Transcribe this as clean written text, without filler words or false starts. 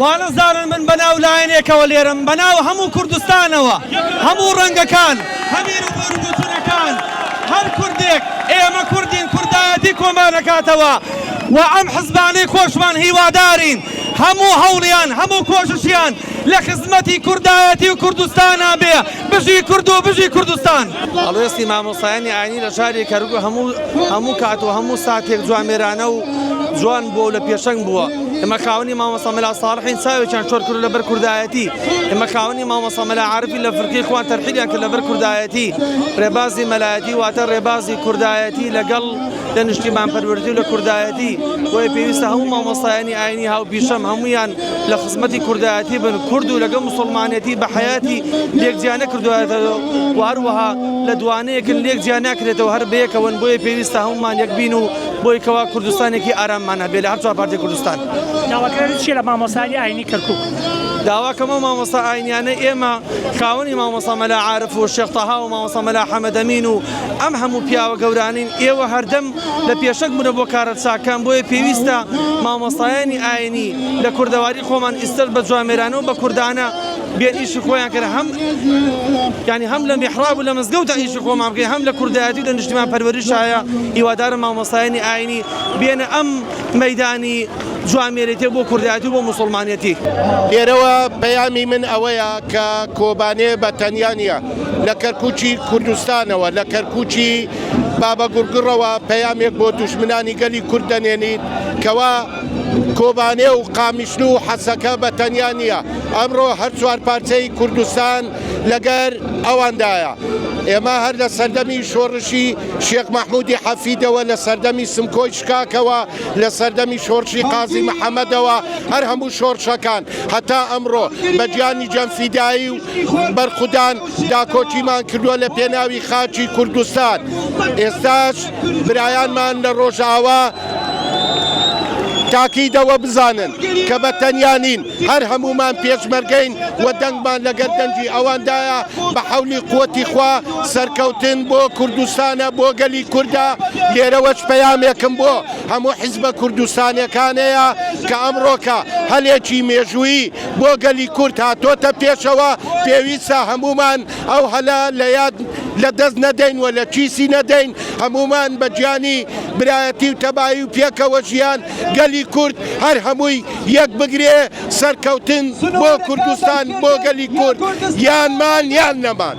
وانەزانن من بەناو لایەنێکەوە لێرەم، بەناو هەموو کوردستانەوە، هەموو ڕەنگەکان، هەمیر و بۆروبۆچونەکان، هەر کوردێک، ئێمە کوردین، کوردایەتی کۆمانەکاتەوە و ئەم حزبانەی خۆشمان هیوادارین هەموو هەوڵیان، هەموو کۆششیان لە خزمەتی کوردایەتی و کوردستانا بێ، بژی کورد و بژی کوردستان. هەڵوێستی مامۆستایانی ئاینی لە شاری کەرکوک هەموو هەموو کات و هەموو ساتێک جوامێرانە و جوان بووە و لە پێشەنگ بووە. ئێمە خاوەنی مامۆستا مەلا ساڵحین چاوێکیان شۆر کرد لەبەر کوردایەتی. ئێمە خاوەنی مامۆستا مەلا عارفین لە فرقەی خوان تەرحیلیان کرد لەبەر کوردایەتی. ڕێبازی مەلایەتی واتە ڕێبازی کوردایەتی لەگەڵ لە نیشتیمانپەروەردی و لە کوردایەتی، بۆیە پێویستە هەموو مامۆستایانی ئاینی هاوپیشەم هەموویان لە خزمەتی کوردایەتی بن، کورد و لەگەڵ موسڵمانێتی بە حەیاتی لێک جیا نەکردووەتەوە و هەروەها لە دوانەیەکن لێک جیا ناکرێتەوە هەر بەیەکەوەن، بۆیە پێویستە هەموومان یەک بین و بۆی کەوا کوردستانێکی ئاراممان هەبێ لە هەر چوار پارچەی کوردستان. داواکاریت چییە لە مامۆستایانی ئاینی کەرکوک؟ داواکەم ئەو مامۆستا ئاینیانەی ئێمە خاوەنی مامۆستا مەلا عارف و شێخ تەها و مامۆستا مەلا حەمەدەمین و ئەم هەموو پیاوە گەورانەین ئێوە هەردەم لە پێشەک بوونە بۆ کارە چاکان بۆیە پێویستە مامۆستایانی ئاینی لە کوردەواری خۆمان ئیستەر بە جوامێرانە و بە کوردانە بێن ئیشی خۆیان کەن هەم یانی هەم لە میحراب و لە مزگەوتە ئیشی خۆمان بکەین هەم لە کوردایەتی و لە نیشتیمان پەروەریشایە هیوادارم مامۆستایانی ئاینی بێنە ئەم مەیدانی جوامێرێتیە بۆ کوردایەتی و بۆ موسڵمانێتی. لێرەوە پەیامی من ئەوەیە کە کۆبانێ بە تەنیا نییە، لە کەرکوکی کوردستانەوە، لە کەرکوکی بابەگوڕگڕەوە پەیامێک بۆ دوژمنانی گەلی کورد دەنێنیت کەوا کۆبانێ و قامیشلو و حەسەکە بە تەنیا نییە، ئەمڕۆ هەر چوارپارچەی کوردستان لەگەر ئەواندایە. ئێمە هەر لە سەردەمی شۆڕشی شێخ مەحمودی حەفیدەوە، لە سەردەمی سمکۆی شکاکەوە، لە سەردەمی شۆڕشی قازی محەمەدەوە هەر هەموو شۆڕشەکان هەتا ئەمڕۆ بە گیانی جەمفیدایی و بەرخودان داکۆکیمان کردووە لە پێناوی خاکی کوردستان. ئێستاش برایانمان لە ڕۆژئاوا تاکیدەوە بزانن کە بە تەنیا نین، هەر هەموومان پێشمەرگەین و دەنگمان لەگەر دەنگی ئەواندایە، بە حەولی قوتی خوا سەرکەوتن بۆ کوردستانە، بۆ گەلی کوردە، لێرەوەش پەیامێکم بۆ هەموو حیزبە کوردستانیەکانەیە کە ئەمڕۆکە هەلێکی مێژوویی بۆ گەلی کورد هاتۆتە پێشەوە، پێویستە هەموومان ئەو هەلە لە یاد لە دەست نەدەین و لە کیسی نەدەین، هەموومان بە گیانی برایەتی و تەبایی و پێکەوە ژیان گەلی کورد هەر هەمووی یەک بگرێ، سەرکەوتن بۆ کوردستان بۆ گەلی کورد یان مان یان نەمان.